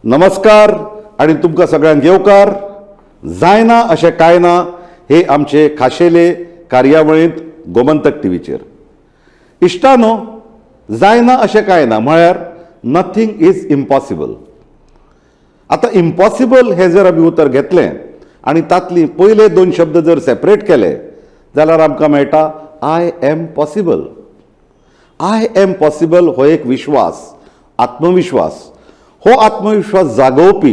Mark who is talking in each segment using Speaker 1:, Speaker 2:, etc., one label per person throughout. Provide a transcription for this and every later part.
Speaker 1: नमस्कार आनी तुमकां सगळ्यांक येवकार. जायना अशें कांय ना हे आमचे खाशेले कार्यावळींत गोमंतक टीव्हीचेर. इश्टानो, जायना अशें कांय ना म्हळ्यार नथींग is impossible. आतां इम्पॉसिबल हें जर आमी उतर घेतलें आनी तांतली पयले दोन शब्द जर सेपरेट केले जाल्यार आमकां मेळटा I am possible. I am possible हो एक विश्वास, आत्मविश्वास. हो आत्मविश्वास जागोवपी,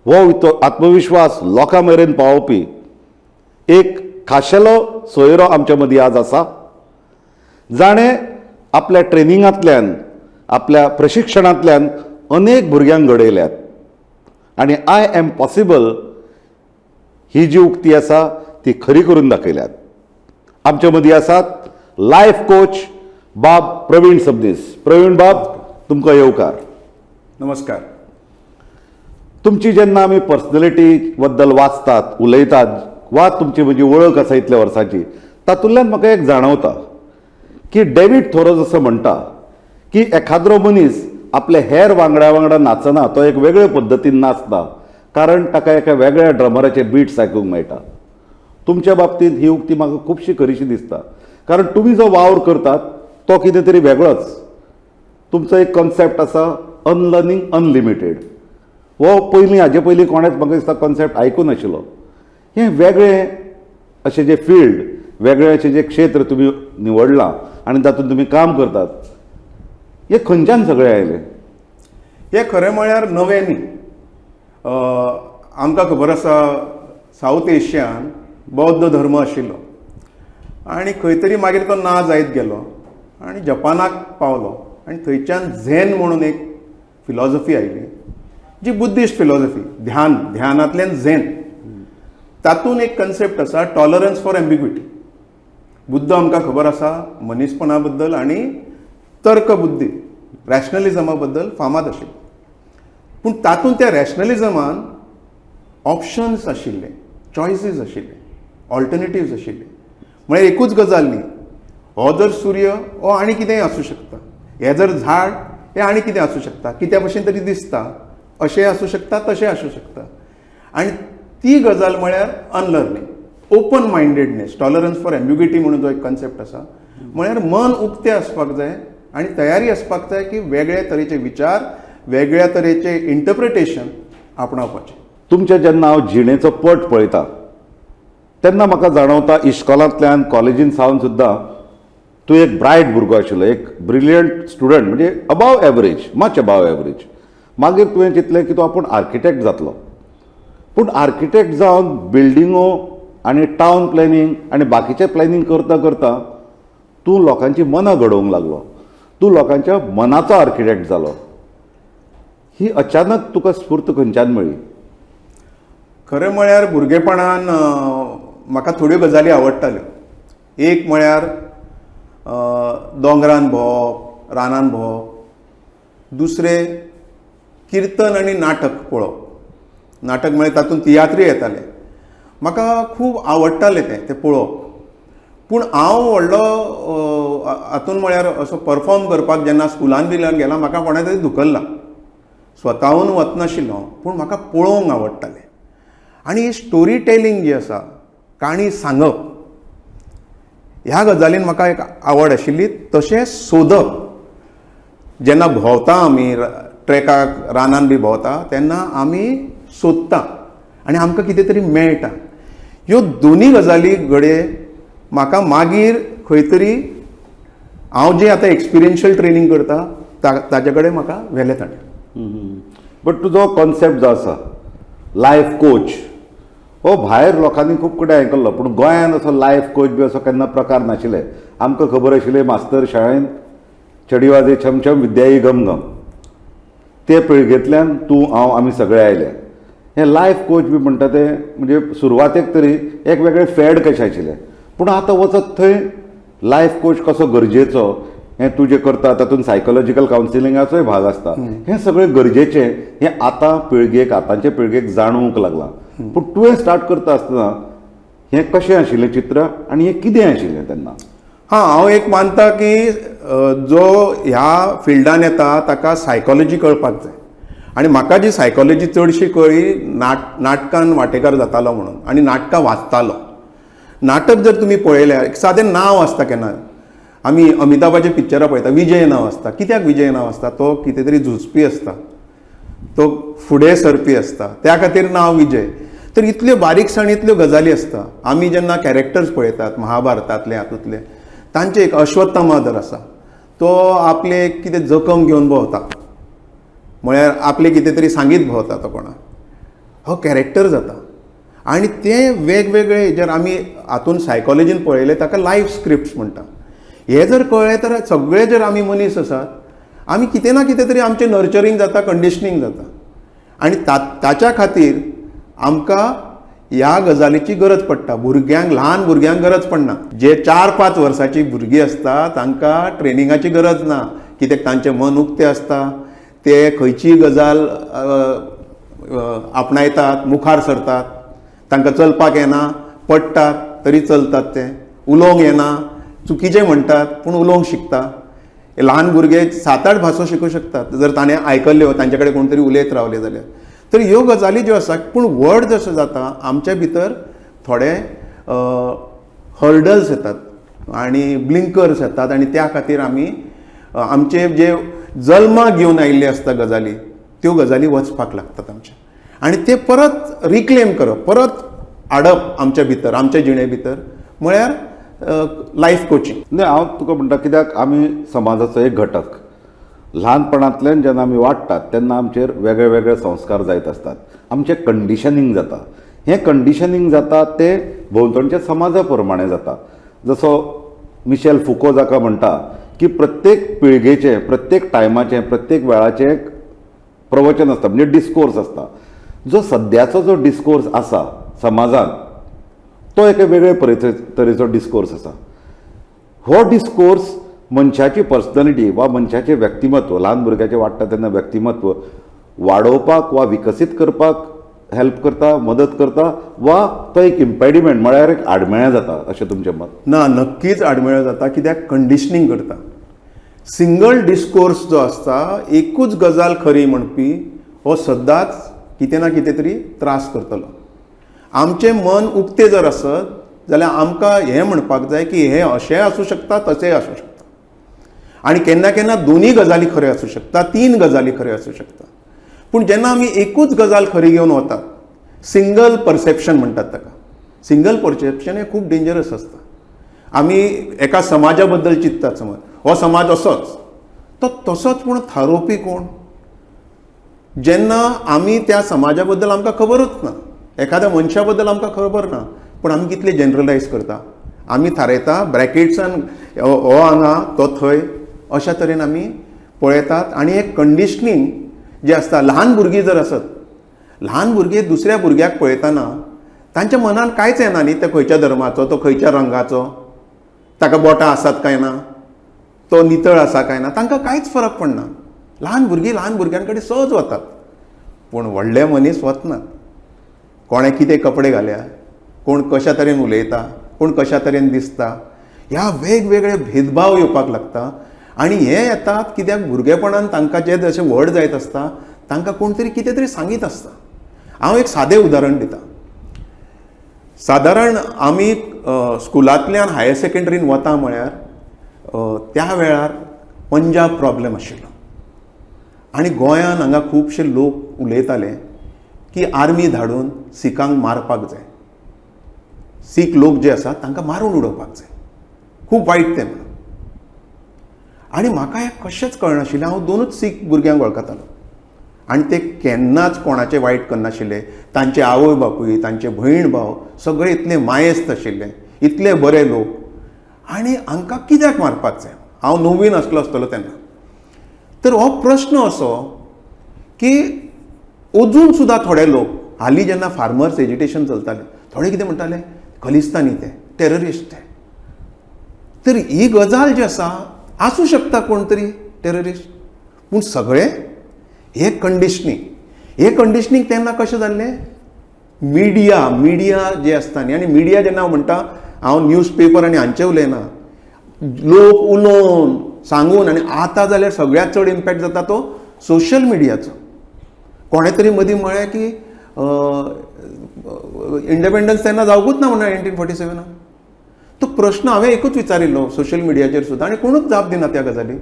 Speaker 1: हो तो आत्मविश्वास लोकां मेरेन पावोवपी एक खाशेलो सोयरो आमच्या मदीं आज आसा, जाणें आपल्या ट्रेनिंगांतल्यान, आपल्या प्रशिक्षणांतल्यान अनेक भुरग्यांक घडयल्यात आनी I am possible ही जी उक्ती आसा ती खरी करून दाखयल्यात. आमच्या मदीं आसात लायफ कोच बाब प्रवीण सबनीस. प्रवीण बाब, तुमकां येवकार.
Speaker 2: नमस्कार.
Speaker 1: तुमची जेन्ना आमी पर्सनॅलिटी बद्दल वाचतात, उलयतात वा तुमची म्हजी वळख आसा इतल्या वर्सांची, तातूंतल्यान म्हाका एक जाणवता की डेवीड थोरो जसो म्हणटा की एखाद्रो मनीस आपल्या हेर वांगड्या वांगडा नाचना, तो एक वेगळे पद्दतीन नाचता, कारण ताका एका वेगळ्या ड्रमराचे बिट्स आयकूंक मेळटा. तुमच्या बाबतींत ही उक्ती म्हाका खुबशी खरीशी दिसता, कारण तुमी जो वावर करतात तो कितें तरी वेगळोच. तुमचो एक कॉन्सेप्ट आसा, अनलर्निंग अनलिमिटेड. हो पयलीं, हाजे पयलीं कोणेच म्हाका दिसता कॉन्सेप्ट आयकूं नाशिल्लो. हें वेगळें अशें जें फिल्ड, वेगळें अशें जें क्षेत्र तुमी निवडलां आनी तातूंत तुमी काम करतात, हें खंयच्यान सगळें आयलें?
Speaker 2: हें खरें म्हळ्यार नवें न्ही. आमकां खबर आसा, सावथ एशियान बौद्ध धर्म आशिल्लो आनी खंय तरी मागीर तो ना जायत गेलो आनी जपानाक पावलो आनी थंयच्यान झेन म्हणून एक फिलॉजफी आयली, जी बुद्धिस्ट फिलॉजफी, ध्यान, ध्यानांतल्यान झेन. तातूंत एक कन्सेप्ट आसा, टॉलरन्स फॉर एम्बिग्विटी. बुद्ध आमकां खबर आसा मनीसपणा बद्दल आनी तर्क बुद्धी, रॅशनलिजमा बद्दल फामाद आशिल्लो. पूण तातूंत त्या रॅशनलिजमान ऑप्शन्स आशिल्ले, चॉयसीस आशिल्ले, ऑल्टरनेटिव्स आशिल्ले. म्हळ्यार एकूच गजाल न्ही. हो जर सूर्य, हो आनी कितेंय आसूं शकता. हें जर झाड, हें आनी कितें आसूं शकता. कित्या भशेन तरी दिसता, अशें आसूं शकता, तशें आसूं शकता. आनी ती गजाल म्हळ्यार unlearning, open mindedness, tolerance for ambiguity म्हणून जो एक कन्सेप्ट आसा, म्हळ्यार मन उक्तें आसपाक जाय आनी तयारी आसपाक जाय की वेगळे तरेचे विचार, वेगळ्या तरेचे इंटरप्रिटेशन आपणावपाचें.
Speaker 1: तुमच्या जेन्ना हांव जिणेचो पट पळयता तेन्ना म्हाका जाणवता, इश्कोलांतल्यान, कॉलेजीन सावन सुद्दां तूं एक ब्रायट भुरगो आशिल्लो, एक ब्रिलियंट स्टुडंट, म्हणजे above average, much above average. मागीर तुवें चिंतलें की तूं आपूण आर्किटेक्ट जातलो. पूण आर्किटेक्ट जावन बिल्डिंगो आनी टावन प्लॅनिंग आनी बाकीचें प्लॅनिंग करता करता तूं लोकांची मनां घडोवंक लागलो. तूं लोकांच्या मनाचो आर्किटेक्ट जालो. ही अचानक तुका स्फूर्त खंयच्यान मेळ्ळी?
Speaker 2: खरें म्हळ्यार भुरगेपणान म्हाका थोड्यो गजाली आवडटाल्यो. एक म्हळ्यार दोंगरान भोंवप, रानान भोंवप. दुसरें किर्तन आनी नाटक पळोवप. नाटक म्हळ्यार तातूंत तियात्री येताले. म्हाका खूब आवडटालें तें तें पळोवप. पूण हांव व्हडलो हातून म्हळ्यार असो परफॉर्म करपाक जेन्ना स्कुलान बिलान गेला, म्हाका कोणें तरी धुकल्ला. स्वताहून वचनाशिल्लो हांव, पूण म्हाका पळोवंक आवडटालें. आनी स्टोरी टेलिंग जी आसा, काणी सांगप, ह्या गजालीन म्हाका एक आवड आशिल्ली. तशें सोदप, जेन्ना भोंवता आमी ट्रेकाक, रानान बी भोंवता तेन्ना आमी सोदता आनी आमकां कितें तरी मेळटा. ह्यो दोनी गजाली घडये म्हाका मागीर खंय तरी हांव जें आतां एक्सपिरियन्शियल ट्रेनींग करता ताजे कडेन म्हाका व्हेलें ताणें.
Speaker 1: बट तुजो कॉन्सेप्ट जो आसा लायफ कोच, हो भायर लोकांनी खूब कडेन आयकल्लो, पूण गोंयांत असो लायफ कोच बी असो केन्ना प्रकार नाशिल्ले. आमकां खबर आशिल्लें, मास्तर शाळेंत छडी वाजे छमछम, विद्याई घमघम. ते पिळगेंतल्यान तूं, हांव, आमी सगळे आयले. हे लायफ कोच बी म्हणटा ते म्हणजे सुरवातेक तरी एक वेगळे फॅड कशें आशिल्लें, पूण आतां वचत थंय लायफ कोच कसो गरजेचो, हें तूं जें करता तातूंत सायकोलॉजिकल कावन्सिलिंगाचोय भाग आसता, हें सगळें गरजेचें हें आतां पिळगेक, आतांचे पिळगेक जाणवूंक लागलां. पूण तुवें स्टार्ट करता आसतना हें कशें आशिल्लें चित्र आनी हें कितें आशिल्लें तेन्ना?
Speaker 2: हां, हांव एक मानता की जो ह्या फिल्डान येता ताका सायकोलॉजी कळपाक जाय. आनी म्हाका जी सायकोलॉजी चडशी कळ्ळी नाटकान वांटेकार जातालो म्हणून आनी नाटकां वाचतालो. नाटक जर तुमी पळयल्यार एक सादें नांव आसता, केन्ना आमी अमिताभाचे पिक्चरां पळयता, विजय नांव आसता. कित्याक विजय नांव आसता? तो कितें तरी झुजपी आसता, तो फुडें सरपी आसता, त्या खातीर नांव विजय. तर इतल्यो बारीकसाणींतल्यो गजाली आसता. आमी जेन्ना कॅरेक्टर्स पळयतात महाभारतांतले, हातूंतले, तांचे एक अश्वत्थामा जर आसा तो आपले कितें जखम घेवन भोंवता, म्हळ्यार आपले कितें तरी सांगीत भोंवता तो कोणाक, हो कॅरेक्टर जाता. आनी ते वेगवेगळे जर आमी हातून सायकोलॉजीन पळयलें ताका लायफ स्क्रिप्ट्स म्हणटा. हें जर कळ्ळें तर सगळे जर आमी मनीस आसात, आमी कितें ना कितें तरी आमचें नर्चरींग जाता, कंडिशनींग जाता आनी ताच्या खातीर आमकां ह्या गजालीची गरज पडटा. भुरग्यांक, ल्हान भुरग्यांक गरज पडना. जे 4-5 वर्सांची भुरगीं आसता तांकां ट्रेनिंगाची गरज ना, कित्याक तांचें मन उक्तें आसता, ते खंयचीय गजाल आपणायतात, मुखार सरतात. तांकां चलपाक येना, पडटात तरी चलतात, ते उलोवंक येना, चुकीचें म्हणटात पूण उलोवंक शिकता. ल्हान भुरगे 7-8 भासो शिकूंक शकतात जर ताणें आयकल्ल्यो, तांचे कडेन कोण तरी उलयत रावले जाल्यार. तर ह्यो गजाली ज्यो आसा, पूण व्हड जशें जाता आमच्या भितर थोडे हर्डल्स येतात आनी ब्लिंकर्स येतात आनी त्या खातीर आमी आमचे जे जल्माक घेवन आयिल्ले आसता गजाली, त्यो गजाली वचपाक लागतात आमचे आनी ते परत रिक्लेम करप, परत हाडप आमच्या भितर, आमच्या जिणे भितर, म्हळ्यार लायफ कोचिंग.
Speaker 1: न्हय, हांव तुका म्हणटा कित्याक आमी समाजाचो एक घटक. ल्हानपणांतल्यान जेन्ना आमी वाडटात तेन्ना आमचेर वेगळे वेगळे संस्कार जायत आसतात, आमचें कंडिशनींग जाता. हें कंडिशनींग जाता तें भोंवतणच्या समाजा प्रमाणें जाता. जसो मिशेल फुको जाका म्हणटा की प्रत्येक पिळगेचें, प्रत्येक टायमाचें, प्रत्येक वेळाचें एक प्रवचन आसता, म्हणजे डिस्कोर्स आसता. जो सद्याचो जो डिस्कोर्स आसा समाजान तो एके वेगळे तरेचो डिस्कोर्स आसा. हो डिस्कोर्स मनशाची पर्सनॅलिटी वा मनशाचें व्यक्तिमत्व, ल्हान भुरग्याचें वाडटा तेन्ना व्यक्तिमत्व वाडोवपाक वा विकसीत करपाक हेल्प करता, मदत करता, वा तो एक इम्पेडिमेंट म्हळ्यार एक आडमेळें जाता, अशें तुमचें मत?
Speaker 2: ना, नक्कीच आडमेळें जाता. कित्याक कंडिशनींग करता. सिंगल डिस्कोर्स जो आसता, एकूच गजाल खरी म्हणपी, हो सदांच कितें ना कितें तरी त्रास करतलो. आमचें मन उक्तें जर आसत जाल्यार आमकां हें म्हणपाक जाय की हें अशेंय आसूं शकता, तशेंय आसूं शकता, आनी केन्ना केन्ना दोनूय गजाली खऱ्यो आसूं शकता, 3 गजाली खऱ्यो आसूं शकता. पूण जेन्ना आमी एकूच गजाल खरी घेवन वतात, सिंगल परसेप्शन म्हणटात ताका, सिंगल परसेप्शन हें खूब डेंजरस आसता. आमी एका समाजा बद्दल चिंततात, समज हो समाज असोच, तो तसोच म्हूण थारोवपी कोण? जेन्ना आमी त्या समाजा बद्दल आमकां खबरूच ना, एखाद्या मनशा बद्दल आमकां खबर ना, पूण आमी कितले जनरलायज करता, आमी थारयता ब्रॅकेट्सान हो हांगा तो थंय, अशा तरेन आमी पळयतात. आनी एक कंडिशनींग जें आसता, ल्हान भुरगीं जर आसत, ल्हान भुरगीं दुसऱ्या भुरग्याक पळयतना तांच्या मनान कांयच येना न्ही, ते खंयच्या धर्माचो, तो खंयच्या रंगाचो, ताका बोटां आसात काय ना, तो नितळ आसा काय ना, तांकां कांयच फरक पडना. ल्हान भुरगीं ल्हान भुरग्यां कडेन सहज वतात, पूण व्हडले मनीस वचनात. कोणें कितें कपडे घाल्या, कोण कशा तरेन उलयता, कोण कशा तरेन दिसता, ह्या वेगवेगळे भेदभाव येवपाक लागता. आनी हे येतात कित्याक भुरगेपणान तांकां जे जशें व्हड जायत आसता तांकां कोण तरी कितें तरी सांगीत आसता. हांव एक सादें उदाहरण दिता. सादारण आमी स्कुलांतल्यान हायर सेकेंडरीन वता म्हळ्यार त्या वेळार पंजाब प्रॉब्लम आशिल्लो आनी गोंयान हांगा खुबशे लोक उलयताले की आर्मी धाडून सिखांक मारपाक जाय, सीख लोक जे आसात तांकां मारून उडोवपाक जाय, खूब वायट तें म्हणून. आनी म्हाका हें कशेंच कळनाशिल्लें. हांव दोनूच सीख भुरग्यांक वळखतालो आनी ते केन्नाच कोणाचें वायट करनाशिल्ले. तांचे आवय बापूय, तांचे भयण भाव सगळे इतले मायेस्त आशिल्ले, इतले बरे लोक, आनी हांकां कित्याक मारपाक जाय? हांव नवीन आसलो आसतलो तेन्ना. तर हो प्रश्न असो की अजून सुद्दां थोडे लोक, हालीं जेन्ना फार्मर्स एजिटेशन चलतालें, थोडे कितें म्हणटाले, खलिस्तानी ते, टेररिस्ट ते. तर ही गजाल जी आसा, आसूं शकता कोण तरी टेररिस्ट, पूण सगळे हे कंडिशनींग, हे कंडिशनींग तेन्ना कशें जाल्लें, मिडिया, मिडिया जे आसता न्ही, आनी मिडिया जेन्ना हांव म्हणटा, हांव न्यूज पेपर आनी हांचें उलयना, लोक उलोवन सांगून, आनी आतां जाल्यार सगळ्यांत चड इम्पॅक्ट जाता तो सोशल मिडियाचो. कोणें तरी मदीं म्हळें की इंडिपेंडन्स तेन्ना जावकूच ना म्हणून 1947. तो प्रश्न हांवें एकूच विचारिल्लो सोशल मिडियाचेर सुद्दां आनी कोणूच जाप दिना त्या गजालीक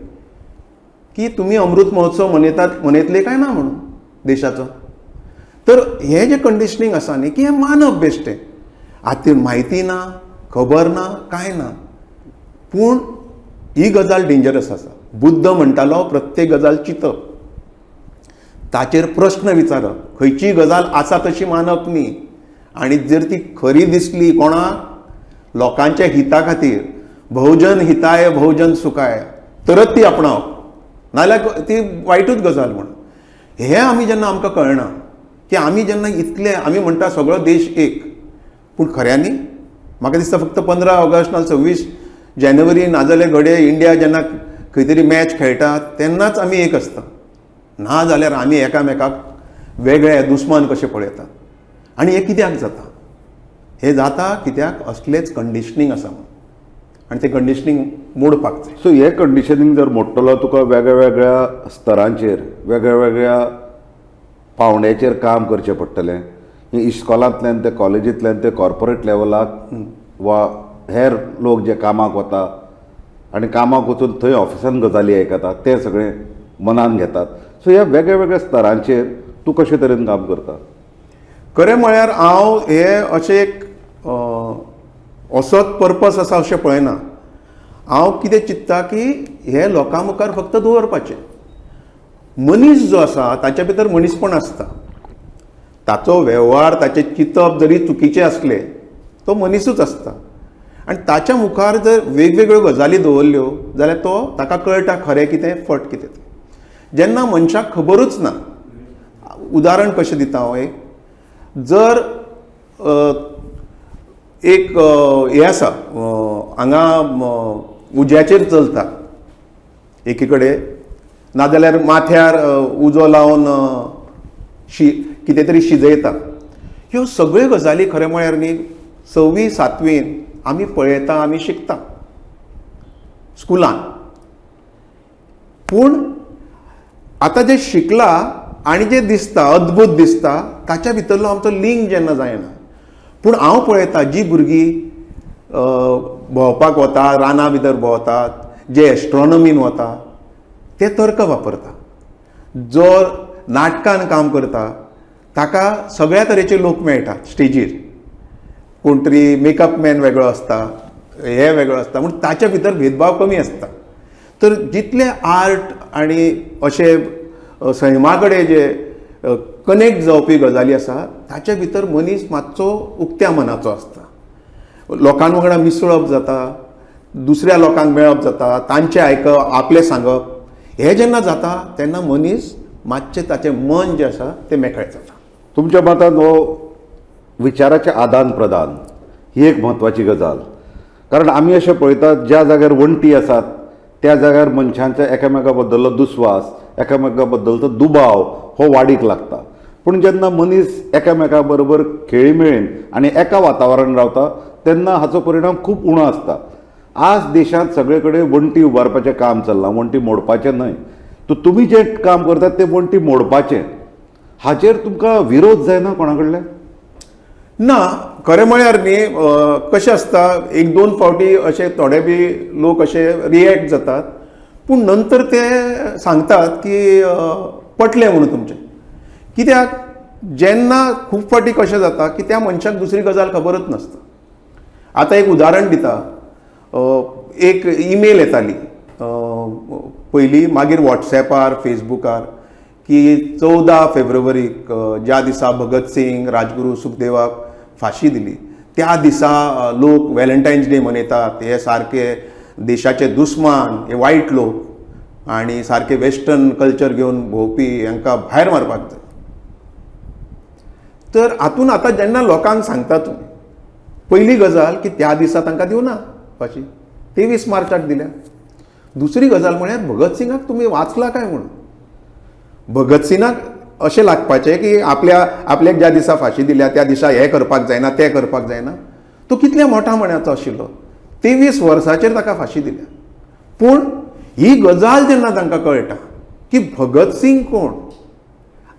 Speaker 2: की तुमी अमृत महोत्सव मनयतात मनयतले काय ना म्हणून देशाचो. तर हें जें कंडिशनींग आसा न्ही की हें मानप बेश्टें, आतां म्हायती ना, खबर ना, कांय ना, पूण ही गजाल डेंजरस आसा. बुद्ध म्हणटालो प्रत्येक गजाल चिंतप, ताचेर प्रश्न विचारप, खंयचीय गजाल आसा तशी मानप न्ही, आनी जर ती खरी दिसली कोणाक लोकांच्या हिता खातीर, बहुजन हिताय बहुजन सुखाय, तरच ती आपणावप, नाजाल्यार ती वायटूच गजाल म्हणून. हें आमी जेन्ना आमकां कळना की आमी जेन्ना इतले आमी म्हणटा सगळो देश एक, पूण खऱ्यांनी म्हाका दिसता फक्त 15 ऑगस्ट ना 26 जानेवारी नाजाल्यार घडये इंडिया जेन्ना खंय तरी मॅच खेळटा तेन्नाच आमी एक आसता, ना जाल्यार आमी एकामेकाक वेगळे दुस्मान कशे पळयतात. आनी हें कित्याक जाता? हें जाता कित्याक असलेच कंडिशनींग आसा म्हणून, आनी तें कंडिशनींग मोडपाक जाय.
Speaker 1: सो हें कंडिशनींग जर मोडटलो तुका वेगळ्या वेगळ्या स्तरांचेर वेगळ्या वेगळ्या पावंड्याचेर काम करचें पडटलें. इस्कॉलांतल्यान ते कॉलेजींतल्यान ते कॉर्पोरेट लेवलाक वा हेर लोक जे कामाक वता आनी कामाक वचून थंय ऑफिसान गजाली आयकता तें सगळें मनान घेतात. सो ह्या वेगळ्या वेगळ्या स्तरांचेर तूं कशे तरेन काम करता?
Speaker 2: खरें म्हळ्यार हांव हे अशें एक असोच पर्पस आसा अशें पळयना. हांव कितें चिंत्ता की हे लोकां मुखार फक्त दवरपाचें. मनीस जो आसा ताच्या भितर मनीसपण आसता, ताचो वेव्हार ताचें चिंतप जरी चुकीचें आसलें तो मनीसूच आसता, आनी ताच्या मुखार जर वेगवेगळ्यो गजाली दवरल्यो जाल्यार तो ताका कळटा खरें कितें फट कितें तें. जेन्ना मनशाक खबरूच ना, उदाहरण कशें दिता हांव एक, जर एक हें आसा हांगा उज्याचेर चलता एकी कडेन, नाजाल्यार माथ्यार उजो लावन कितें तरी शिजयता, ह्यो सगळ्यो गजाली खरें म्हळ्यार न्ही 6वी 7वीन आमी पळयता, आमी शिकता स्कुलान. पूण आतां जें शिकला आनी जें दिसता अद्भूत दिसता ताच्या भितरलो आमचो लिंक जेन्ना जायना. पूण हांव पळयता जी भुरगीं भोंवपाक वता, रानां भितर भोंवतात, जे एस्ट्रोनॉमीन वता ते तर्क वापरता, जो नाटकान काम करता ताका सगळ्या तरेचे लोक मेळटात स्टेजीर, कोण तरी मेकअप मॅन वेगळो आसता, हे वेगळो आसता, म्हूण ताच्या भितर भेदभाव कमी आसता. तर जितले आर्ट आनी अशे सैमा कडेन जे कनेक्ट जावपी गजाली आसा ताच्या भितर मनीस मातसो उक्त्या मनाचो आसता, लोकां वांगडा मिसळप जाता, दुसऱ्या लोकांक मेळप जाता, तांचें आयकप आपलें सांगप, हें जेन्ना जाता तेन्ना मनीस मातशें ताचें मन जें आसा तें मेकळें जाता.
Speaker 1: तुमच्या मतान हो विचाराचें आदान प्रदान ही एक म्हत्वाची गजाल, कारण आमी अशें पळयतात ज्या जाग्यार वण्टी आसात त्या जाग्यार मनशांच्या एकामेका बद्दलो दुस्वास, एकामेका बद्दलचो दुबाव हो वाडीक लागता. पूण जेन्ना मनीस एकामेका बरोबर खेळीमेळीन आनी एका वातावरणान रावता तेन्ना हाचो परिणाम खूब उणो आसता. आज देशांत सगळे कडेन वण्टी उबारपाचें काम चल्लां, वण्टी मोडपाचें न्हय. तर तुमी जें काम करतात तें वण्टी मोडपाचें, हाचेर तुमकां विरोध जायना कोणा कडल्यान?
Speaker 2: ना, खरें म्हळ्यार न्ही कशें आसता एक दोन फावटी अशे थोडे बी लोक अशे रिएक्ट जातात, पूण नंतर ते सांगतात की पटलें म्हणून तुमचें. कित्याक जेन्ना खूब फावटी कशें जाता की त्या मनशाक दुसरी गजाल खबरच नासता. आतां एक उदाहरण दिता, एक ईमेल येताली पयलीं, मागीर वॉट्सॅपार फेसबुकार की 14 फेब्रुवारीक ज्या दिसा भगत सिंग राजगुरू सुखदेवाक फांशी दिली त्या दिसा लोक व्हॅलेंटायन्स डे मनयतात, हे सारके देशाचे दुस्मान, हे वायट लोक आनी सारके वेस्टर्न कल्चर घेवन भोंवपी, हांकां भायर मारपाक जाय. तर हातून आतां जेन्ना लोकांक सांगता तुमी, पयली गजाल की त्या दिसा तांकां दिवना फांशी, 23 मार्चाक दिल्या. दुसरी गजाल म्हळ्यार भगत सिंगाक तुमी वाचला काय म्हणून? भगत सिंगाक अशें लागपाचें की आपल्याक ज्या दिसा फांशी दिल्या त्या दिसा हें करपाक जायना तें करपाक जायना. तो कितल्या मोठ्या मनाचो आशिल्लो, 23 वर्सांचेर ताका फांशी दिल्या. पूण ही गजाल जेन्ना तांकां कळटा की भगत सिंग कोण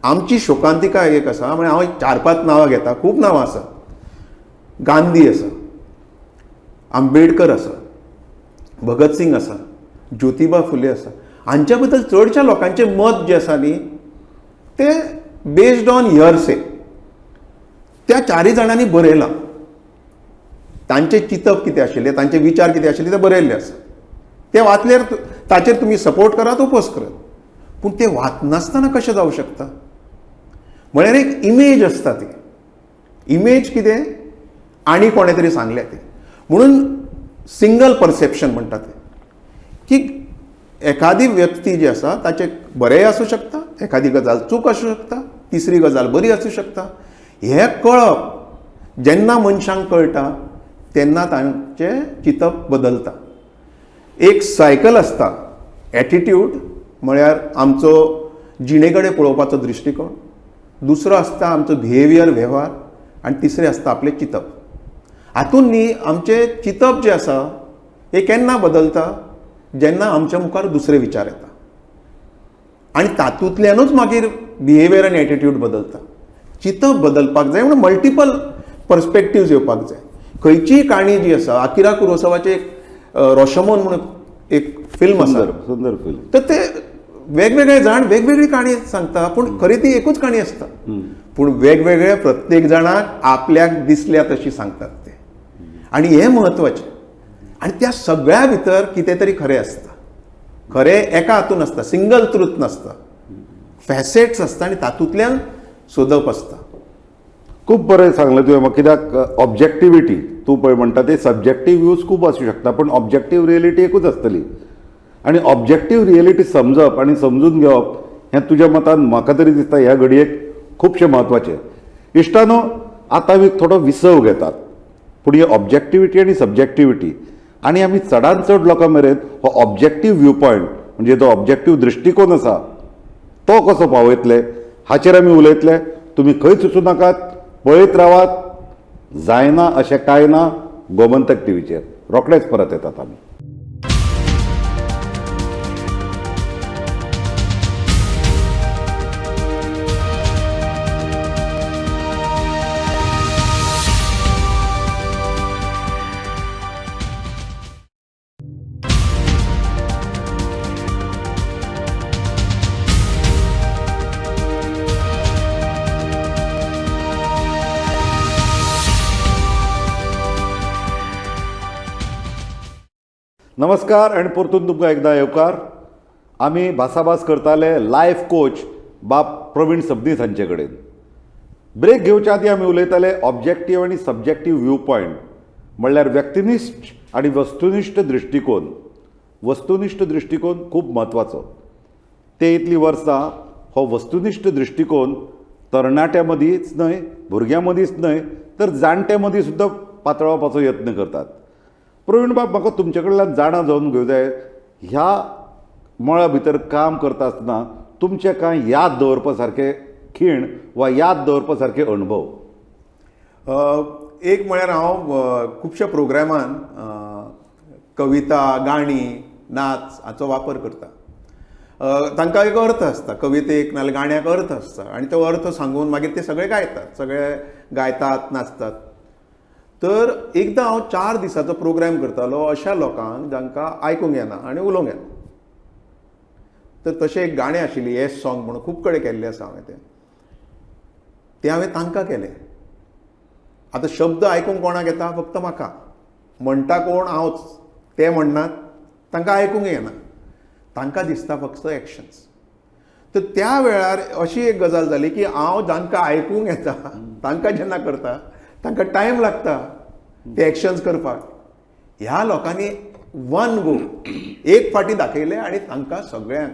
Speaker 2: आमची शोकांतिका एक आसा, म्हणजे हांव 4-5 नांवां घेता, खूब नांवां आसा. गांधी आसा, आंबेडकर आसा, भगत सिंग आसा, ज्योतिबा फुले आसा. हांच्या बद्दल चडश्या लोकांचें मत जें आसा न्ही तें बेज्ड ऑन हियरसे. त्या चारूय जाणांनी बरयलां, तांचें चिंतप कितें आशिल्लें, तांचे विचार कितें आशिल्ले ते बरयल्ले आसा. ते वाचल्यार ताचेर तुमी सपोर्ट करात, ओपोज करात, पूण ते वाचनासतना कशें जावं शकता? म्हळ्यार एक इमेज आसता, ती इमेज कितें आनी कोणें तरी सांगलें तें, म्हणून सिंगल परसेप्शन म्हणटा तें, की एखादी व्यक्ती जी आसा ताचें बरेंय आसूं शकता, एखादी गजाल चूक आसूं शकता, तिसरी गजाल बरी आसूं शकता. हें कळप जेन्ना मनशांक कळटा तेन्ना तांचें चिंतप बदलता. एक सायकल आसता, एटिट्यूड म्हळ्यार आमचो जिणे कडेन पळोवपाचो दृश्टिकोण, दुसरो आसता आमचो बिहेवियर वेव्हार, आनी तिसरें आसता आपलें चिंतप. हातून न्ही आमचें चिंतप जें आसा हें केन्ना बदलता? जेन्ना आमच्या मुखार दुसरे विचार येता, आनी तातूंतल्यानूच मागीर बिहेवियर आनी एटिट्यूड बदलता. चिंतप बदलपाक जाय म्हणून मल्टिपल पर्सपेक्टिव्ज येवपाक जाय. खंयचीय काणी जी आसा, आकिरा कुरोसावाचें एक रोशमोन म्हणून एक फिल्म आसा,
Speaker 1: सुंदर फिल्म.
Speaker 2: तर ते वेगवेगळे जाण वेगवेगळी काणी सांगता, पूण खरी ती एकूच काणी आसता, पूण वेगवेगळे प्रत्येक जाणाक आपल्याक दिसल्या तशी सांगतात ते, आनी हें म्हत्वाचें. आनी त्या सगळ्या भितर कितें तरी खरें आसता. खरें एका हातून आसता, सिंगल ट्रूथ नासता, फॅसेट्स आसता आनी तातूंतल्यान सोदप आसता.
Speaker 1: खूब बरें सांगलें तुवें म्हाका, कित्याक ऑब्जेक्टिविटी तूं पळय म्हणटा ते सब्जेक्टीव व्यूज खूब आसूं शकता, पूण ऑब्जेक्टीव रियलिटी एकूच आसतली. आनी ऑब्जेक्टीव रियलिटी समजप आनी समजून घेवप हें तुज्या मतान म्हाका तरी दिसता ह्या घडयेक खुबशें म्हत्वाचें. इश्टानो, आतां आमी थोडो विसव घेतात, पूण ही ऑब्जेक्टिविटी आनी सब्जेक्टिविटी आनी आमी चडान चड लोकां मेरेन हो ऑब्जेक्टीव व्यू पॉयंट म्हणजे जो ऑब्जेक्टीव दृश्टिकोन आसा तो कसो पावयतले हाचेर आमी उलयतले. तुमी खंयच वचूं नाकात, पळयत रावात. जायना अशें कांय ना गोमंतक टीव्हीचेर. रोखडेच परत येतात आमी. नमस्कार आनी परतून तुमकां एकदां येवकार. आमी भासाभास करताले लायफ कोच बाब प्रवीण सबनीस हांचे कडेन. ब्रेक घेवच्या आदीं आमी उलयताले ऑब्जेक्टीव आनी सब्जेक्टीव व्यू पॉयंट, म्हणल्यार व्यक्तिनिश्ठ आनी वस्तुनिश्ठ दृश्टिकोन. वस्तुनिश्ठ दृश्टिकोन खूब म्हत्वाचो. ते इतलीं वर्सां हो वस्तुनिश्ठ दृश्टिकोन तरणाट्यां मदींच न्हय, भुरग्यां मदींच न्हय, तर जाणट्यां मदीं सुद्दां पातळावपाचो यत्न करतात. प्रवीण बाब, म्हाका तुमचे कडल्यान जाणा जावन घेवंक जाय, ह्या मळा भितर काम करता आसतना तुमचे कांय याद दवरपा सारके खीण वा याद दवरपा सारके अणभव?
Speaker 2: एक म्हळ्यार हांव खुबश्या प्रोग्रामान कविता, गाणी, नाच हाचो वापर करता. तांकां एक अर्थ आसता, कवितेक नाजाल्यार गाण्याक अर्थ आसता, आनी तो अर्थ सांगून मागीर ते सगळे गायतात, सगळे गायतात, नाचतात. तर एकदां हांव 4 दिसाचो प्रोग्राम करतालो अशा लोकांक जांकां आयकूंक येना आनी उलोवंक येना. तर तशें एक गाणें आशिल्लें येस सॉंग म्हणून, खूब कडेन केल्लें आसा हांवें तें, तें हांवें तांकां केलें. आतां शब्द आयकूंक कोणाक येता? फक्त म्हाका. म्हणटा कोण? हांवच. ते म्हणनात, तांकां आयकूंक येना, तांकां दिसता फक्त एक्शन्स. तर त्या वेळार अशी एक गजाल जाली की हांव जांकां आयकूंक येता तांकां जेन्ना करता तांकां टायम लागता ते एक्शन्स करपाक. ह्या लोकांनी वन गो एक फावटी दाखयलें आनी तांकां सगळ्यांक.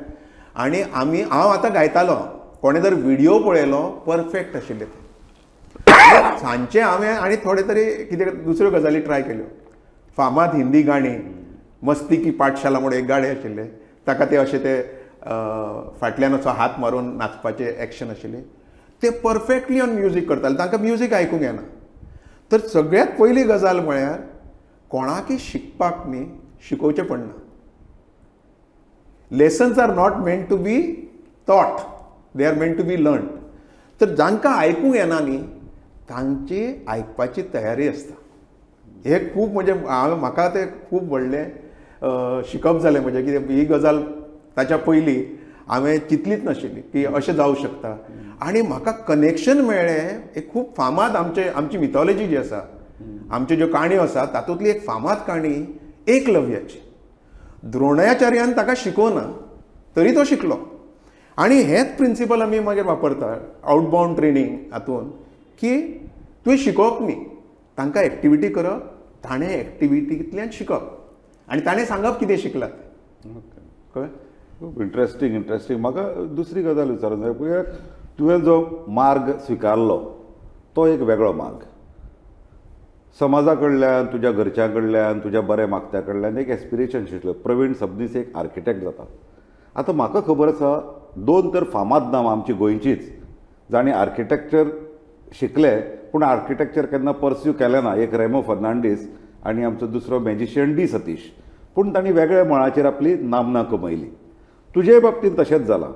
Speaker 2: आनी आमी, हांव आतां गायतालो, कोणें जर विडियो पळयलो परफेक्ट आशिल्ले ते. सांजचें हांवें आनी थोडे तरी कितें दुसऱ्यो गजाली ट्राय केल्यो. फामाद हिंदी गाणी, मस्ती की पाठशाला म्हणून एक गाणें आशिल्लें, ताका ते अशें ते फाटल्यान असो हात मारून नाचपाचें एक्शन आशिल्लें, ते परफेक्टली ऑन म्युजीक करताले, तांकां म्युजीक आयकूंक येना. तर सगळ्यांत पयली गजाल म्हळ्यार कोणाकय शिकपाक न्ही शिकोवचें पडना. Lessons are not meant to be taught, they are meant to be learned. तर जांकां आयकूंक येना न्ही तांची आयकपाची तयारी आसता. हें खूब म्हणजे हांवें म्हाका तें खूब व्हडलें शिकप जालें म्हजें, कितें ही गजाल ताच्या पयलीं हांवें चिंतलीच नाशिल्ली की अशें जावं शकता. आनी म्हाका कनेक्शन मेळ्ळें एक खूब फामाद आमचे आमची मिथॉलॉजी जी आसा, आमच्यो ज्यो काणयो आसा तातूंतली एक फामाद काणी एकलव्याची. द्रोणाचार्यान ताका शिकोवना तरी तो शिकलो. आनी हेंच प्रिंसिपल आमी मागीर वापरता आवटबावंड ट्रेनींग हातून, की तुवें शिकोवप न्ही, तांकां एक्टिविटी करप, ताणें एक्टिविटींतल्यान शिकप आनी ताणें सांगप कितें शिकलां तें. कळ्ळें?
Speaker 1: खूब इंट्रस्टींग इंट्रस्टींग. म्हाका दुसरी गजाल विचारूंक जाय, पळय तुवें जो मार्ग स्विकारलो तो एक वेगळो मार्ग. समाजा कडल्यान, तुज्या घरच्यां कडल्यान, तुज्या बऱ्या मागत्या कडल्यान एक एस्पिरेशन आशिल्लें, प्रवीण सबनीस एक आर्किटेक्ट जाता. आतां म्हाका खबर आसा दोन तर फामाद नांवां आमची गोंयचीच जांणी आर्किटेक्चर शिकले पूण आर्किटेक्चर केन्ना पर्स्यू केलें ना, एक रेमो फर्नांडीस आनी आमचो दुसरो मॅजिशियन डी सतीश. पूण तांणी वेगळ्या मळाचेर आपली नामना कमयली. तुजे बाबतींत तशेंच जालां.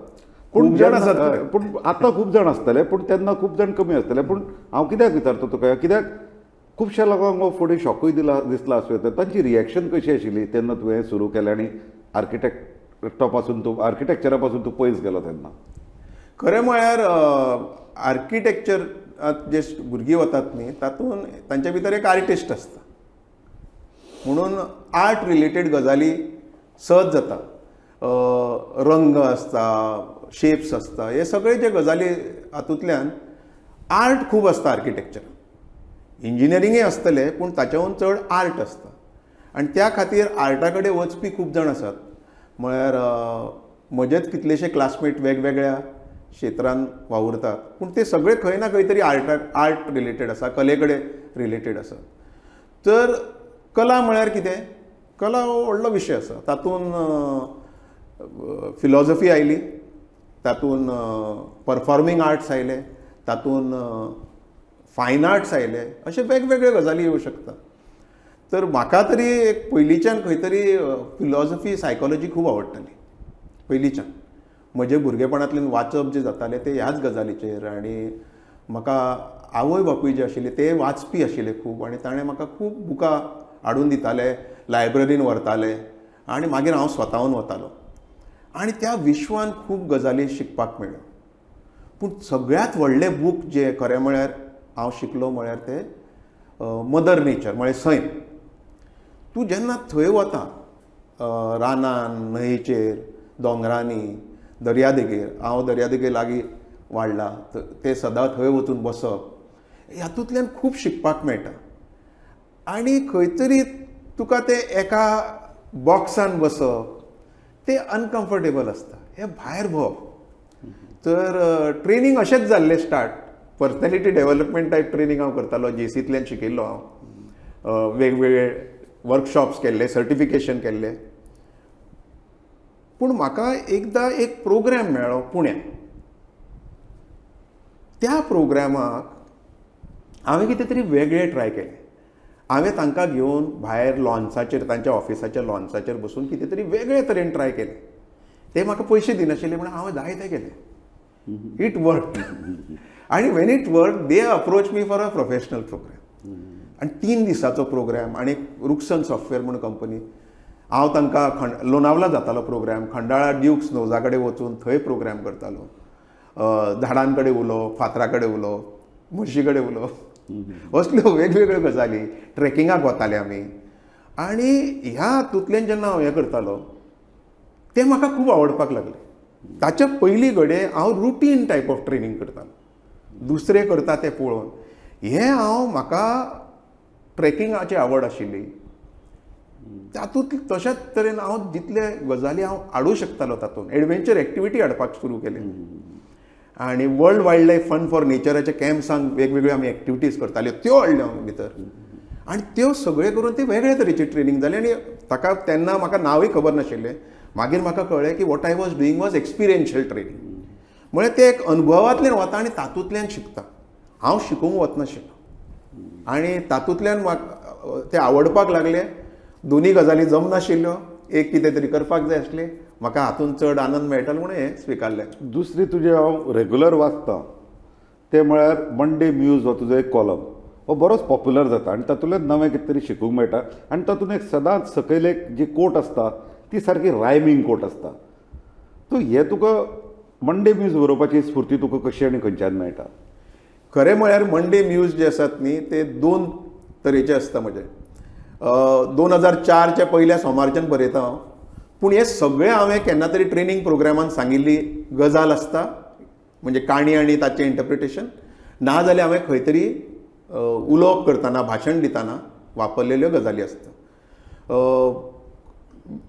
Speaker 2: खूब जाण आसात,
Speaker 1: पूण आतां खूब जाण आसतले, पूण तेन्ना खूब जाण कमी आसतले. पूण हांव कित्याक विचारता तुका, कित्याक खुबश्या लोकांक हो फुडें शॉकूय दिला दिसला आसूं येता. तांची रिएक्शन कशी आशिल्ली तेन्ना तुवें सुरू केलें आनी आर्किटेक्टा पासून तूं आर्किटेक्चरा पासून तूं पयस गेलो तेन्ना?
Speaker 2: खरें म्हळ्यार आर्किटेक्चर जे भुरगीं वतात न्ही तातूंत तांच्या भितर एक आर्टिस्ट आसता, म्हणून आर्ट रिलेटेड गजाली सहज जाता. रंग आसता, शेप्स आसता, हे सगळे जे गजाली हातूंतल्यान आर्ट खूब आसता. आर्किटेक्चर इंजिनियरींगय आसतलें पूण ताच्याहून चड आर्ट आसता आनी त्या खातीर आर्टा कडेन वचपी खूब जाण आसात. म्हळ्यार म्हजेच कितलेशे क्लासमेट वेगवेगळ्या क्षेत्रान वावुरतात पूण ते सगळे खंय ना खंय तरी आर्ट रिलेटेड आसा, कले कडेन रिलेटेड आसा. तर कला म्हळ्यार कितें? कला हो व्हडलो विशय आसा, तातूंत फिलॉजफी आयली, तातूंत परफॉर्मींग आर्ट्स आयले, तातूंत फायन आर्ट्स आयले, अशे वेगवेगळे गजाली येवं शकता. तर म्हाका तरी एक पयलींच्यान खंय तरी फिलॉजफी, सायकोलॉजी खूब आवडटाली पयलींच्यान. म्हजे भुरगेपणांतल्यान वाचप जें जातालें तें ह्याच गजालीचेर, आनी म्हाका आवय बापूय जे आशिल्ले ते वाचपी आशिल्ले खूब, आनी ताणें म्हाका खूब बुकां हाडून दिताले, लायब्ररीन व्हरताले आनी मागीर हांव स्वताहून वतालो आनी त्या विश्वान खूब गजाली शिकपाक मेळ्ळ्यो. पूण सगळ्यांत व्हडलें बूक जें खरें म्हळ्यार हांव शिकलो म्हळ्यार तें मदर नेचर, म्हळ्यार सैम. तूं जेन्ना थंय वता, रानान, न्हंयेचेर, दोंगरांनी, दर्यादेगेर, हांव दर्यादेगे लागीं वाडला, ते सदां थंय वचून बसप, हातूंतल्यान खूब शिकपाक मेळटा. आनी खंय तरी तुका तें एका बॉक्सान बसप तें अनकम्फर्टेबल आसता, हें भायर भोंवप. तर ट्रेनींग अशेंच जाल्लें start. Personality development type training हांव करतालो, जेसींतल्यान शिकिल्लो हांव, वेगवेगळे वर्कशॉप्स केल्ले, सर्टिफिकेशन केल्ले. पूण म्हाका एकदां एक प्रोग्राम मेळ्ळो पुण्याक. त्या प्रोग्रामाक हांवें कितें तरी वेगळें ट्राय केलें. हांवें तांकां घेवन भायर लॉन्साचेर, तांच्या ऑफिसाच्या लॉन्साचेर बसून कितें तरी वेगळे तरेन ट्राय केलें. ते म्हाका पयशे दिनाशिल्ले म्हणून हांवें जायते केलें. It work. आनी when it work they approach me for a professional program. आनी 3 दिसाचो प्रोग्राम, आनी रुक्सन सॉफ्टवेअर म्हूण कंपनी. हांव तांकां लोनावला जातालो प्रोग्राम, खंडाळा ड्यूक स्नोजा कडेन वचून थंय प्रोग्राम करतालो. झाडां कडेन उलोवप, फातरा कडेन उलोवप, म्हशी कडेन उलोवप, असल्यो वेगवेगळ्यो गजाली. ट्रेकिंगाक वताले आमी. आनी ह्या हातूंतल्यान जेन्ना हांव हें करतालो तें म्हाका खूब आवडपाक लागलें. ताच्या पयलीं घडये हांव रुटीन टायप ऑफ ट्रेनींग करतालो, दुसरे करता तें पळोवन. हें हांव म्हाका ट्रेकिंगाची आवड आशिल्ली, तातूंत तशेंच तरेन हांव जितले गजाली हांव हाडूं शकतालो तातूंत एडवेंचर एक्टिविटी हाडपाक सुरू केली. आनी world wild life fund for नेचराच्या कॅम्प्सांक वेगवेगळ्यो आमी एक्टिविटीज करताल्यो, त्यो हाडल्यो हांव भितर. आनी त्यो सगळें करून ती वेगळे तरेची ट्रेनींग जाली. आनी ताका तेन्ना म्हाका नांवूय खबर नाशिल्लें. मागीर म्हाका कळ्ळें की what I was doing was experiential training. म्हळ्यार तें एक अनुभवांतल्यान वता आनी तातूंतल्यान शिकता. हांव शिकूंक वचनाशिल्लो आनी तातूंतल्यान म्हाका तें आवडपाक लागलें. दोनी गजाली जमनाशिल्ल्यो, एक कितें तरी करपाक जाय आसलें, म्हाका हातूंत चड आनंद मेळटालो म्हणून हें स्विकारलें.
Speaker 1: दुसरी तुजें हांव रेगुलर वाचतां तें म्हळ्यार मंडे म्यूज हो तुजो एक कॉलम हो बरोच पॉप्युलर जाता आनी तातूंतल्यान नवें कितें तरी शिकूंक मेळटा आनी तातूंत एक सदांच सकयल एक जी कोट आसता ती सारकी रायमींग कोट आसता. सो हें तुका मंडे म्यूज बरोवपाची स्फुर्ती तुका कशी आनी खंयच्यान मेळटा?
Speaker 2: खरें म्हळ्यार मंडे म्यूज जे आसात न्ही ते दोन तरेचे आसता म्हजे. 2004च्या पयल्या सोमारच्यान बरयता हांव, पूण हें सगळें हांवें केन्ना तरी ट्रेनींग प्रोग्रामान सांगिल्ली गजाल आसता, म्हणजे काणी आनी ताचें इंटरप्रिटेशन, ना जाल्यार हांवें खंय तरी उलोवप करतना, भाशण दितना वापरलेल्यो गजाली आसता.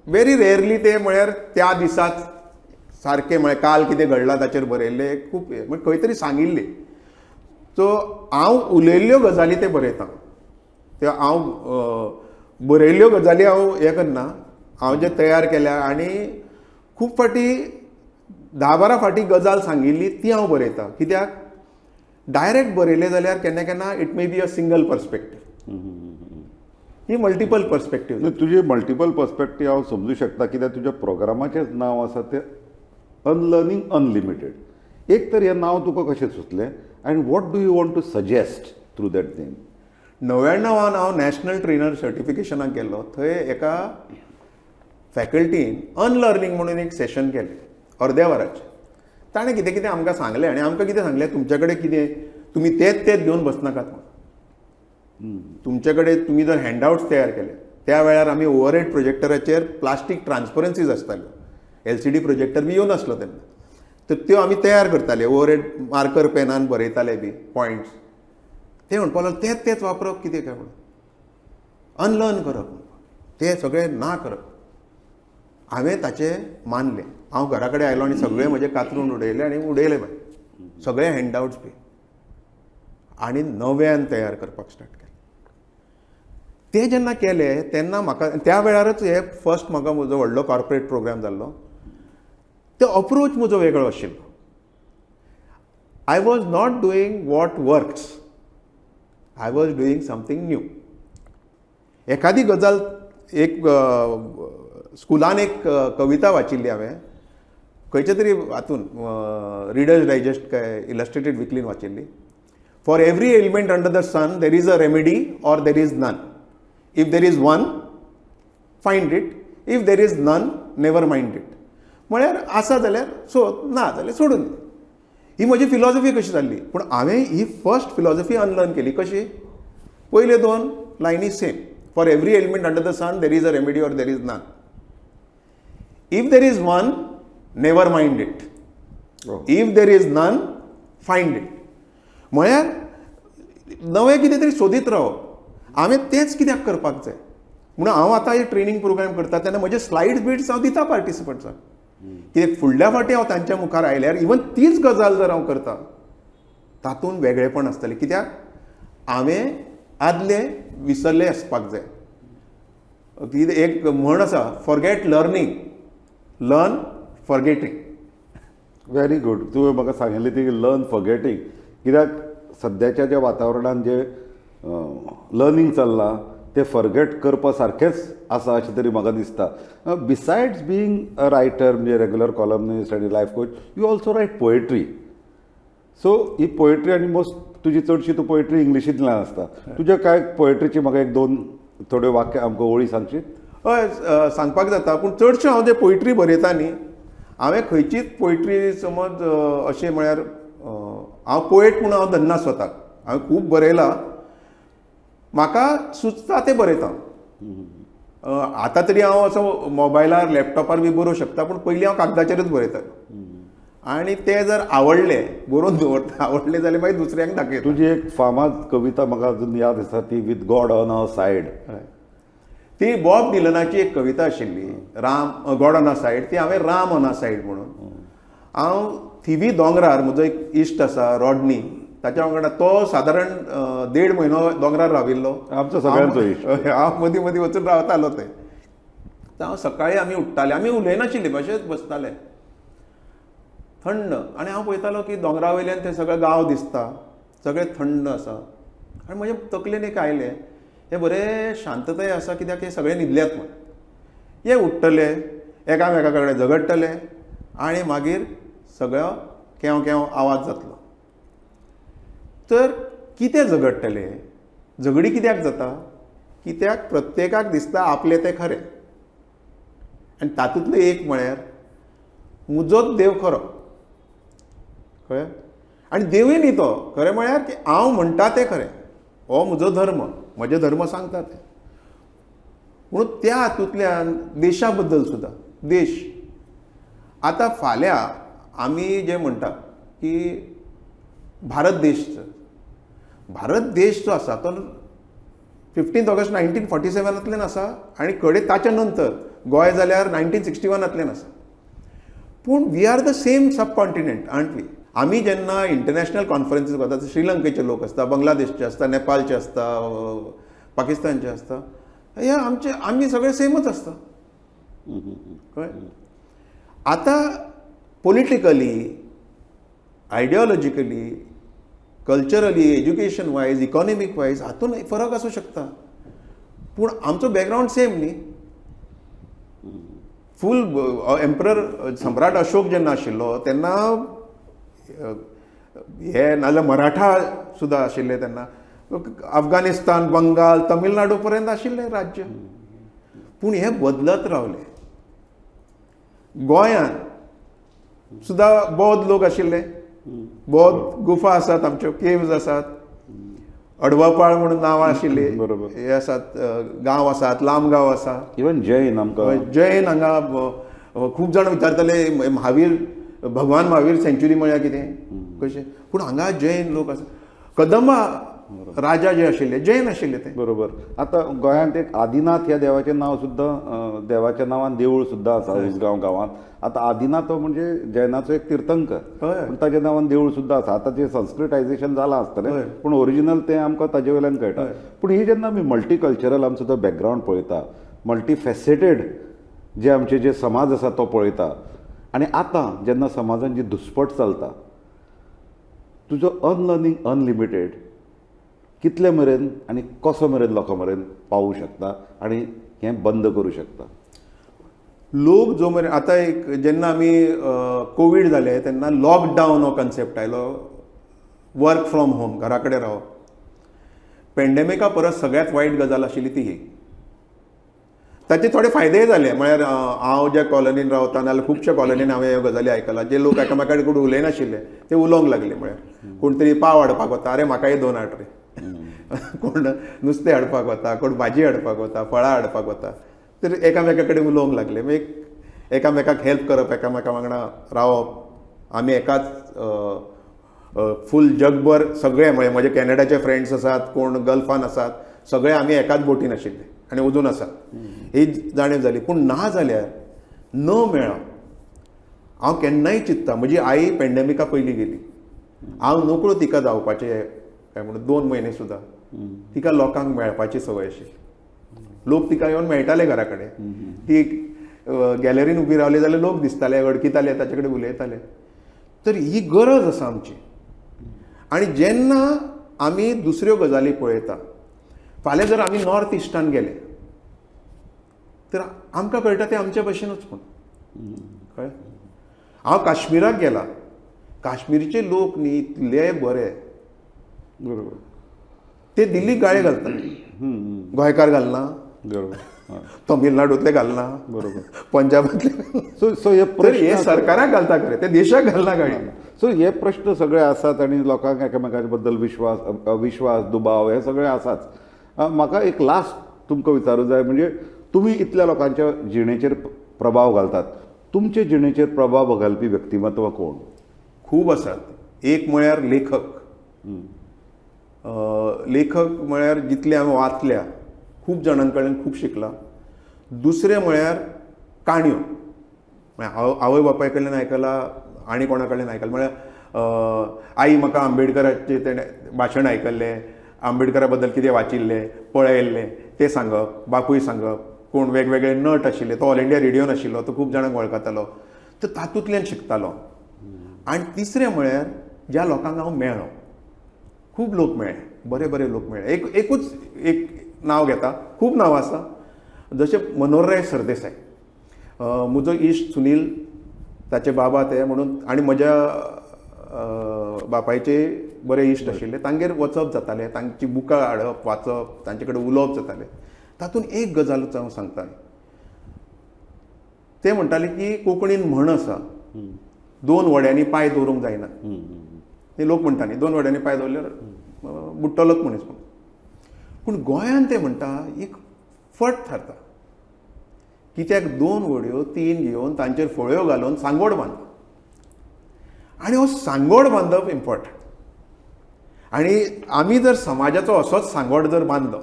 Speaker 2: वेरी रेयरली ते म्हळ्यार त्या दिसाक सारकें म्हळ्यार काल कितें घडलां ताचेर बरयल्लें खूब, म्हणजे खंय तरी सांगिल्लें. सो हांव उलयल्ल्यो गजाली ते बरयता, त्यो हांव बरयल्ल्यो गजाली हांव हें करना, हांव जे तयार केल्या आनी खूब फावटी 10-12 फावटी गजाल सांगिल्ली ती हांव बरयता. कित्याक डायरेक्ट बरयलें जाल्यार केन्ना केन्ना it may be a single perspective, he multiple perspective.
Speaker 1: तुजे मल्टिपल पर्सपेक्टीव हांव समजूं शकता, कित्याक तुज्या प्रोग्रामाचेंच नांव आसा तें अनलर्नींग अनलिमिटेड. एक तर हें नांव तुका कशें सुचलें आनी what do you want to suggest through that name?
Speaker 2: 99 हांव नॅशनल ट्रेनर सर्टिफिकेशनाक गेल्लो, थंय एका फॅकल्टीन अनलर्नींग म्हणून एक सेशन केलें अर्द्या वराचें. ताणें कितें कितें आमकां सांगलें आनी आमकां कितें सांगलें, तुमचे कडेन कितें तुमी तेच तेच घेवन बसनाकात म्हणून, तुमचे कडेन तुमी जर हँडआउट्स तयार केले, त्या वेळार आमी ओवरहेड प्रोजेक्टराचेर प्लास्टीक ट्रान्सपरन्सीज आसताल्यो, एलसीडी प्रोजेक्टर बी येवनासलो तेन्ना, तर त्यो आमी तयार करताले, ओवरहेड मार्कर पेनान बरयताले बी पॉयंट्स. ते म्हणपाक लागले तेच तेच वापरप कितें काय म्हणून, अनलर्न करप, ते सगळें ना करप. हांवें ताचें मानलें. हांव घरा कडेन आयलो आनी सगळें म्हजें कातरून उडयलें आनी उडयलें बाय सगळे हँडआउट्स बी, आनी नव्यान तयार करपाक स्टार्ट केलें. ते जेन्ना केले तेन्ना म्हाका त्या वेळारच हे फर्स्ट म्हाका म्हजो व्हडलो कॉर्पोरेट प्रोग्राम जाल्लो, तो अप्रोच म्हजो वेगळो आशिल्लो. I was not doing what works, I was doing something new. एखादी गजाल एक स्कुलान एक कविता वाचिल्ली हांवें खंयच्या तरी हातून, रिडर्स डायजेस्ट काय illustrated विकलीन वाचिल्ली, for every element under the sun there is a remedy or there is none, if there is one find it, if there is none never mind it. म्हळ्यार आसा जाल्यार सोद, ना जाल्यार सोडून दी. ही म्हजी फिलॉसॉफी कशी जाल्ली, पूण हांवें ही फर्स्ट फिलॉसॉफी अनलर्न केली. कशी? पयल्यो दोन लायनी same, for every element under the sun there is a remedy or there is none, if there is one never mind it, if there is none find it. म्हळ्यार नवें कितें तरी सोदीत रावप. हांवें तेंच कित्याक करपाक जाय म्हणून हांव आतां हे ट्रेनींग प्रोग्राम करता तेन्ना म्हजे स्लायड्स बिट्स हांव दिता पार्टिसिपंट्सांक, कित्याक फुडल्या फावटी हांव तांच्या मुखार आयल्यार इवन तीच गजाल जर हांव करता तातूंत वेगळेपण आसतलें, कित्याक हांवें आदले विसरले आसपाक जाय. कितें एक म्हण आसा, forget learning, learn forgetting.
Speaker 1: Very good. तुवें म्हाका सांगिल्ली ती लर्न फॉरगेटींग, कित्याक सद्याच्या ज्या वातावरणान जें लर्नींग चल्लां तें फॉरगेट करपा सारकेंच आसा अशें तरी म्हाका दिसता. बिसायड्स बिंग अ रायटर, म्हणजे रेगुलर कॉलमनिस्ट आनी life coach, you also write poetry. So he poetry आनी मोस्ट तुजी चडशी तूं पोएट्री इंग्लिशींतल्यान आसता. तुज्या कांय पोएट्रीची म्हाका एक दोन थोड्यो वाक्य आमकां ओळी सांगशीत?
Speaker 2: हय, सांगपाक जाता, पूण चडशें हांव जें पोयट्री बरयता न्ही, हांवें खंयचीच पोयट्री समज अशें म्हळ्यार हांव पोएट म्हूण हांव धरना स्वताक. हांवें खूब बरयलां, म्हाका सुचता तें बरयता. आतां तरी हांव असो मोबायलार लॅपटॉपार बी बरोवंक शकता, पूण पयलीं हांव कागदाचेरूच बरयतालो आनी ते जर आवडले बरोवन दवरता, आवडले जाल्यार मागीर दुसऱ्यांक दाखयता.
Speaker 1: तुजी एक फामाद कविता म्हाका अजून याद आसा, ती with God on our side.
Speaker 2: ती बॉब डिलनाची एक कविता आशिल्ली, राम गॉड ऑन अ सायड, ती हांवें राम ऑन अ सायड म्हणून. हांव थिवी दोंगरार, म्हजो एक इश्ट आसा रॉडनी, ताच्या वांगडा तो सादारण 1.5 म्हयनो दोंगरार राविल्लो.
Speaker 1: आमचो सगळ्यांचो इश्ट.
Speaker 2: हांव मदीं मदीं वचून रावतालो थंय. तर हांव सकाळीं आमी उठ्ठाले, आमी उलयनाशिल्ले, अशेंच बसताले थंड, आनी हांव पळयतालो की दोंगरा वयल्यान ते सगळे गांव दिसता, सगळें थंड आसा. आनी म्हज्या तकलेन एक आयलें, हे बरें शांतताय आसा कित्याक हे सगळे न्हिदल्यात म्हूण. हे उठ्ठले, एकामेका कडेन झगडटले आनी मागीर सगळो केंव केंव आवाज जातलो. तर कितें झगडटले? झगडी कित्याक जाता? कित्याक प्रत्येकाक दिसता आपलें तें खरें. आनी तातूंतलें एक म्हळ्यार म्हजोच देव खरो, कळ्ळें? आनी देवूय न्ही तो, खरें म्हळ्यार की हांव म्हणटा तें खरें, हो म्हजो धर्म, म्हजे धर्म सांगता तें. म्हणून त्या हातूंतल्यान देशा बद्दल सुद्दां, देश आतां फाल्यां आमी जे म्हणटा की भारत देश, भारत देश जो आसा तो 15 ऑगस्ट 1947 आसा आनी कडेन ताच्या नंतर गोंय जाल्यार 1961 आसा. पूण we are the same subcontinent, aren't we? आमी जेन्ना इंटरनॅशनल कॉन्फरन्सीस वता, श्रीलंकेचे लोक आसता, बांगलादेशचे आसता, नेपालचे आसता, पाकिस्तानचे आसता, हे आमचे आमी सगळे सेमच आसता, कळ्ळें? आतां politically, ideologically, culturally, education wise, economic wise हातून फरक आसूं शकता, पूण आमचो बॅकग्रावंड सेम न्ही. फूल एम्परर सम्राट अशोक जेन्ना आशिल्लो तेन्ना हे नाजाल्यार मराठा सुद्दां आशिल्ले तेन्ना, अफगाणिस्तान, बंगाल, तमिळनाडू पर्यंत आशिल्लें राज्य. पूण हें बदलत रावलें. गोंयांत सुद्दां बौद्ध लोक आशिल्ले, बौद्ध गुफा आसात आमच्यो, केव्ज आसात, अडवापाळ म्हणून नांवां आशिल्लीं, हे आसात, गांव आसात, लांब गांव आसा.
Speaker 1: इवन जैन आमकां,
Speaker 2: जैन हांगा खूब जाण विचारताले महावीर, भगवान महावीर सँच्युरी म्हळ्यार कितें कशें, पूण हांगा जैन लोक आसा. कदंबा राजा जे आशिल्ले जैन आशिल्ले ते.
Speaker 1: बरोबर. आतां गोंयांत एक आदिनाथ ह्या देवाचें नांव सुद्दां, देवाच्या नांवान देवूळ सुद्दां आसा उसगांव गांवांत. आतां आदिनाथ हो म्हणजे जैनाचो एक तीर्थंकर, पूण ताच्या नांवान देवूळ सुद्दां आसा. आतां जें संस्कृटायझेशन जालां आसतलें, पूण ओरिजिनल तें आमकां ताजे वयल्यान कळटा. पूण ही जेन्ना आमी मल्टीकल्चरल आमचो तो बॅकग्रावंड पळयता, मल्टीफेसेटेड जे आमचे जे समाज आसा तो पळयता, आनी आतां जेन्ना समाजान जी दुस्पट चलता, तुजो अनलर्नींग अनलिमिटेड कितले मेरेन आनी कसो मेरेन लोकां मेरेन पावूं शकता आनी हें बंद करूं शकता?
Speaker 2: लोक जो मेरेन आतां एक जेन्ना आमी कोवीड जालें तेन्ना लॉकडावन हो कन्सेप्ट आयलो, वर्क फ्रॉम होम, घरा कडेन रावप. पेंडेमिका परस सगळ्यांत वायट गजाल आशिल्ली ती ही. ताचे थोडे फायदेय जाले, म्हळ्यार हांव ज्या कॉलनीन रावता नाजाल्यार खुबश्या कॉलनीन हांवें ह्यो गजाली आयकलां, जे लोक एकामेका कडेन उलयनाशिल्ले ते उलोवंक लागले. म्हळ्यार कोण तरी पाव हाडपाक वता, अरे म्हाकाय दोन हाड रे, कोण नुस्तें हाडपाक वता, कोण भाजी हाडपाक वता, फळां हाडपाक वता, तर एकामेका कडेन उलोवंक लागले. मागीर एकामेकाक हेल्प करप, एकामेका वांगडा रावप. आमी एकाच फूल जगभर सगळे, म्हळ्यार म्हजे कॅनडाचे फ्रेंड्स आसात, कोण गल्फान आसात, सगळे आमी एकाच बोटीन आशिल्ले आनी अजून आसात, ही जाणीव जाली. पूण ना जाल्यार न मेळप, हांव केन्नाय चिंत्ता, म्हजी आई पेंडेमिका पयलीं गेली, हांव नकळो तिका जावपाचें काय म्हणून 2 म्हयने सुद्दां तिका लोकांक मेळपाची संवय आशिल्ली. लोक तिका येवन मेळटाले घरा कडेन, ती गॅलरीन उबी रावली जाल्यार लोक दिसताले, अडकिताले, ताचे कडेन उलयताले. तर ही गरज आसा आमची. आनी जेन्ना आमी दुसऱ्यो गजाली पळयता, फाल्यां जर आमी नॉर्थ इस्टान गेले तर आमकां कळटा तें आमचे भशेनूच. पूण कळ्ळें, हांव काश्मीराक गेला, काश्मीरचे लोक न्ही इतले बरे,
Speaker 1: बरोबर,
Speaker 2: ते दिल्लीक गाळे घालता, गोंयकार घालना,
Speaker 1: बरोबर,
Speaker 2: तमिळनाडूंतले घालना,
Speaker 1: बरोबर,
Speaker 2: पंजाबांतले.
Speaker 1: सो सो हे
Speaker 2: तर हे सरकाराक घालता खरें, ते देशाक घालना गाळी.
Speaker 1: सो हे प्रश्न सगळे आसात आनी लोकांक एकामेकां बद्दल विश्वास, अविश्वास, दुबाव हे सगळे आसाच. म्हाका एक लास्ट तुमकां विचारूं जाय, म्हणजे तुमी इतल्या लोकांच्या जिणेचेर प्रभाव घालतात, तुमचे जिणेचेर प्रभाव घालपी व्यक्तिमत्व कोण?
Speaker 2: खूब आसात. एक म्हळ्यार लेखक. लेखक म्हळ्यार जितले हांवें वाचल्या खूब जाणां कडल्यान खूब शिकलां. दुसरें म्हळ्यार काणयो, म्हळ्यार आवय बापाय कडल्यान आयकलां आनी कोणा कडल्यान आयकलां. म्हळ्यार आई म्हाका आंबेडकराचें तेणें भाशण आयकल्लें, आंबेडकरा बद्दल कितें वाचिल्लें पळयल्लें तें सांगप, बापूय सांगप, कोण वेगवेगळे नट आशिल्ले, तो ऑल इंडिया रेडियोन आशिल्लो, तो खूब जाणांक वळखतालो, तर तातूंतल्यान शिकतालो. आनी तिसरें म्हळ्यार ज्या लोकांक हांव मेळ्ळो, खूब लोक मेळ्ळे, बरे बरे लोक मेळ्ळे. एकूच एक नांव घेता, खूब नांवां आसा, जशें मनोहरराय सरदेसाय, म्हजो इश्ट सुनील, ताचे बाबा ते म्हणून, आनी म्हज्या बापायचे बरे इश्ट आशिल्ले, तांगेर वचप जातालें, तांची बुकां हाडप, वाचप, तांचे कडेन उलोवप जातालें. तातूंत एक गजाल हांव सांगता, ते म्हणटाले की कोंकणीन म्हण आसा, दोन व्हड्यांनी पांय दवरूंक जायना. ते लोक म्हणटा न्ही, दोन व्हड्यांनी पांय दवरल्यार बुडटलोच मनीस म्हणून. पूण गोंयान ते म्हणटा एक फट थारता, कित्याक दोन व्हड्यो तीन घेवन तांचेर फळयो घालून सांगोड बांदता, आनी हो सांगोड बांदप इम्पॉर्टंट. आनी आमी जर समाजाचो असोच सांगोड जर बांदलो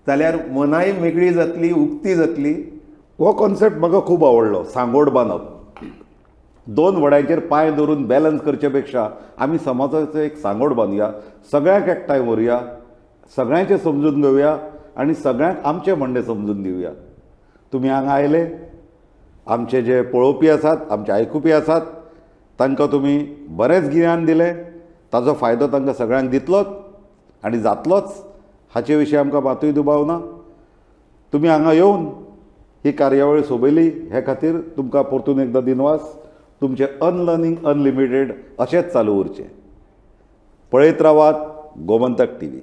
Speaker 2: जाल्यार मनाय मेकळी जातली, उक्ती जातली.
Speaker 1: हो कॉन्सेप्ट म्हाका खूब आवडलो, सांगोड बांदप. दोन व्हड्यांचेर पांय दवरून बॅलन्स करचे पेक्षा आमी समाजाचो एक सांगोड बांदुया, सगळ्यांक एकठांय व्हरुया, सगळ्यांचें समजून घेवया आनी सगळ्यांक आमचें म्हणणें समजून दिवया. तुमी हांगा आयले, आमचे जे पळोवपी आसात, आमचे आयकुपी आसात, तांकां तुमी बरेंच गिन्यान दिलें. ताजो फायदो तांकां सगळ्यांक दितलोच आनी जातलोच, हाचे विशीं आमकां मातूय दुबाव ना. तुमी हांगा येवन ही कार्यावळ सोबयली हे खातीर तुमकां परतून एकदां दिनवास. तुमचें अनलर्नींग अनलिमिटेड अशेंच चालू उरचें. पळयत रावात गोमंतक टीव्ही.